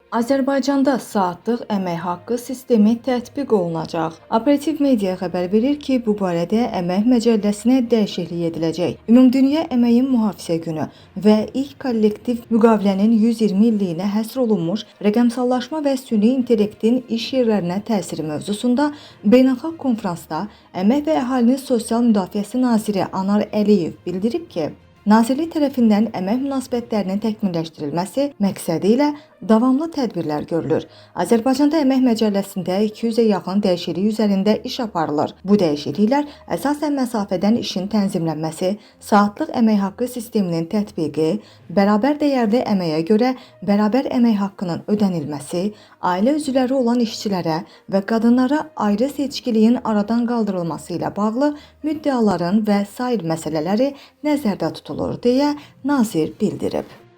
Azərbaycanda saatlıq əmək haqqı sistemi tətbiq olunacaq. Operativ media xəbər verir ki, bu barədə Əmək Məcəlləsinə dəyişiklik ediləcək. Ümumdünya Əməyin Mühafizə Günü və ilk kollektiv müqavilənin 120 illiyinə həsr olunmuş rəqəmsallaşma və süni intellektin iş yerlərinə təsiri mövzusunda beynəlxalq konfransda Əmək və Əhalinin Sosial Müdafiəsi naziri Anar Əliyev bildirib ki, Nazirlik tərəfindən əmək münasibətlərinin təkmilləşdirilməsi məqsədi ilə davamlı tədbirlər görülür. Azərbaycanda Əmək Məcəlləsində 200-ə yaxın dəyişiklik üzərində iş aparılır. Bu dəyişikliklər əsasən məsafədən işin tənzimlənməsi, saatlıq əmək haqqı sisteminin tətbiqi, bərabər dəyərli əməyə görə bərabər əmək haqqının ödənilməsi, ailə üzvləri olan işçilərə və qadınlara ayrı seçkiliyin aradan qaldırılması ilə bağlı müddəaların və sair məsələləri nəzərdə tutulur deyə nazir bildirib.